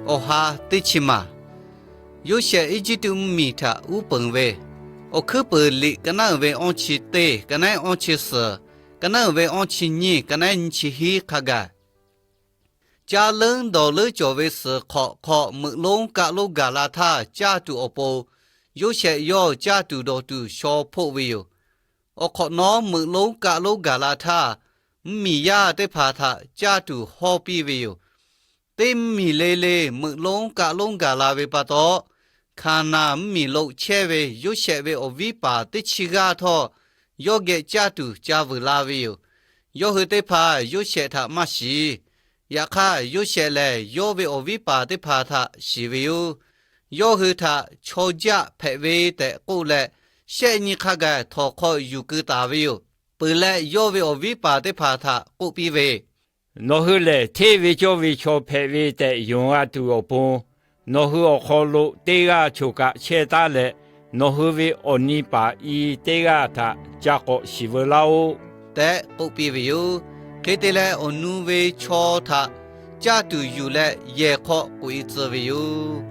Awˬ ha teˇ chi maˬ, Yoˇsehꞈ Eˇjiˇtuꞈ mvuhˇmiˬ htaꞈ uˉ peunˍ ve, awˬ hkuiˉ peuˍ liꞈ ka naˉ uiˍ ve awˇ chi teˇ, ka naˉ awˇ chi suhˍ, ka naˉ uiˍ ve awˇ chi nyiˇ, ka naˉ nyiˇ chi hiˉ hk'a gaˬ, caˇ leuˉ dawˬ leuˉ cawˬ ve suhˍ hk'awꞈ hk'aw meuꞈ lonˉ kaˆ lonˉ gaˬ la htaˇ caˇ tuˬ awˬ pon, Yoˇsehꞈ yawˇ caˇ tuˬ dawˬ tuˬ shaw hpoˆ ve yoˬ. Awˬ hk'awꞈ nawˉ meuꞈ lonˉ kaˆ lonˉ gaˬ la htaˇ, mvuhˇmiˬ yaˇ teˇ hpaˍ htaꞈ caˇ tuˬ hawˇ piˇ ve yoˬ. Teˇ mvuhˇmiˬ le le meuꞈ lonˉ kaˆ lonˉ gaˬ la ve pa taw, Hkaˍnanˍ mvuhˇmiˬ lo chehˇ ve Yoˇsehꞈ ve awˬ viˉ paˍ teˇ chi g'aˇ htawˇ, yawˇ geh caˇ tuˬ ca vuiˬ la ve yoˬ. Yawˇ hui teˇ hpaˍ Yoˇsehꞈ htaꞈ maˇ shiˍ. Yaꞈ hk'aˇ, Yoˇsehꞈ lehˬ yawˇ ve awˬ viˉ paˍ teˇ hpaˍ htaꞈ shiˍ ve yoˬ. Yawˇ hui htaꞈ chaw jaˆ hpehꞈ ve tehꞈ k'oˆ leh, shehˆ nyi hk'a gaˬ htawnˍ hk'aw yuˬ keu taˍ ve yoˬ. Peuˬ leh, yawˇ ve awˬ viˉ paˍ teˇ hpaˍ htaꞈ k'oˆ piˇ ve, Nawˬ hui lehˬ hteˇ ve cawˇ ve chaw hpehꞈ ve tehꞈ yonˍ g'a tuˬ awˬ pon, nawˬ hui awˬ hk'aw lo teˇ g'aˇ choˬ kaꞈ chehˇ taˉ leh, nawˬ hui ve awˬ nyi paˍ i teˇ g'aˇ htaꞈ ca k'awꞈ shiˍ veu laˇ-oˆ, tehꞈ k'oˆ piˇ ve yoˬ. Hk'e te leh, awˬ nu ve chaw htaꞈ caˇ tuˬ yuˬ leh yehˬ hk'aw k'oꞈ-e tcuh ve yoˬ.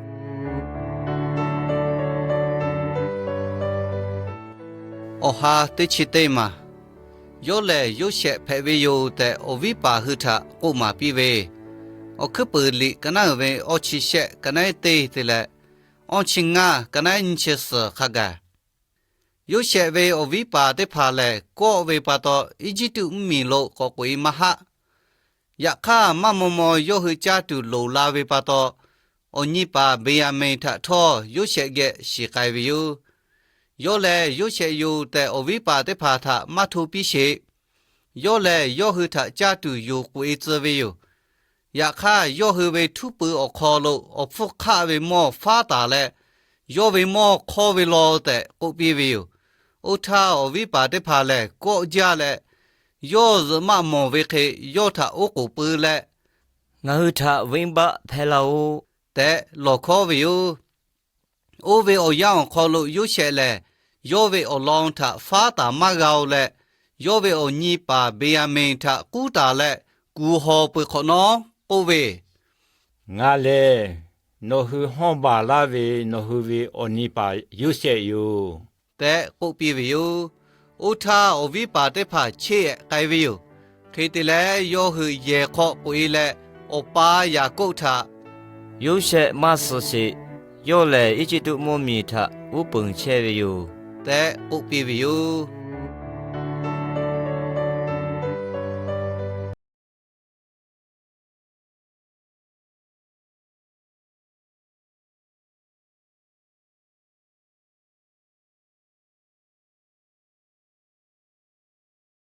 Awˬ ha teˇ chi teˇ maˬ, yawˇ lehˬ Yoˇsehꞈ hpehꞈ ve yoˬ tehꞈ, awˬ viˉ paˍ hui htaꞈ k'oˆ maˍ piˇ ve, Awˬ hkuiˉ peuˍ liꞈ ka naˉ uiˍ ve awˇ chi shehˆ, ka naˉ teˇ te leh, awˇ chi ngaˇ, ka naˉ nyiˇ chi suhˍ hk'a gaˬ, Yoˇsehꞈ ve awˬ viˉ paˍ teˇ hpaˍ lehˬ kawˆ ve pa taw, Eˇjiˇtuꞈ mvuhˇmiˬ lo k'awꞈ k'oꞈ-e maˇ haˆ. Yaꞈ hk'aˇ, maˇ maw maw yawˇ hui caˇ tuˬ loˍ la ve pa taw, awˬ nyi paˍ Beˍyaˍmenˍ htaꞈ htawˇ Yoˇsehꞈ geh shiˍ k'ai ve yoˬ. Yawˇ lehˬ Yoˇsehꞈ yoˬ tehꞈ, awˬ viˉ paˍ teˇ hpaˍ htaꞈ maˇ hto piˇ sheˍ. Yawˇ lehˬ yawˇ hui htaꞈ caˇ tuˬ yoˬ k'oꞈ-e tcuh ve yoˬ. Yaꞈ hk'aˇ, yawˇ hui ve htuˉ pui awˬ hk'aw lo awˬ hpfuhˇ hk'aˆ ve mawˇ faˉ taˍ leh, yawˇ ve mawˇ hk'awˇ ve law tehꞈ k'oˆ piˇ ve yoˬ. Oˇ htaˇ, awˬ viˉ paˍ teˇ hpaˍ lehˬ kawˆ jaˇ leh, yawˇ zuhꞈ maˆ mawˬ ve hk'e yawˇ htaꞈ oˉ k'oˍ pui leh, Ngaˬ hui htaꞈ venˇbaˆ hpehˇ laˇ-oˆ, tehꞈ lawˬ hkawˉ ve yoˬ. Oˇ ve awˬ yanˇ awˬ hk'aw lo Yoˇsehꞈ lehˬ, yawˇ ve awˬ lawn htaꞈ faˉ taˍ maˇ g'a-o leh, yawˇ ve awˬ nyi paˍ Beˍyaˍmenˍ htaꞈ k'uˉ taˍ leh, kuˬ hawˬ peuˬ hk'awꞈ nawˉ k'oˆ ve, Ngaˬ lehˬ nawˬ hui hawˇ baˬ laˇ ve nawˬ hui ve awˬ nyi paˍ Yoˇsehꞈ yoˬ, tehꞈ k'oˆ piˇ ve yoˬ. Oˇ htaˇ, awˬ viˉ paˍ teˇ hpaˍ cheˇ ehꞈ k'ai ve yoˬ. Hk'e te leh, yawˇ hui yehˬ hk'aw k'oꞈ-e leh, awˬ pa Yaˍkoˆ htaꞈ, Yoˇsehꞈ maˇ suhˍ sheˍ. Yawˇ lehˬ Eˇjiˇtuꞈ mvuhˇmiˬ htaꞈ uˉ peunˍ chehˇ ve yoˬ, tehꞈ k'oˆ piˇ ve yoˬ.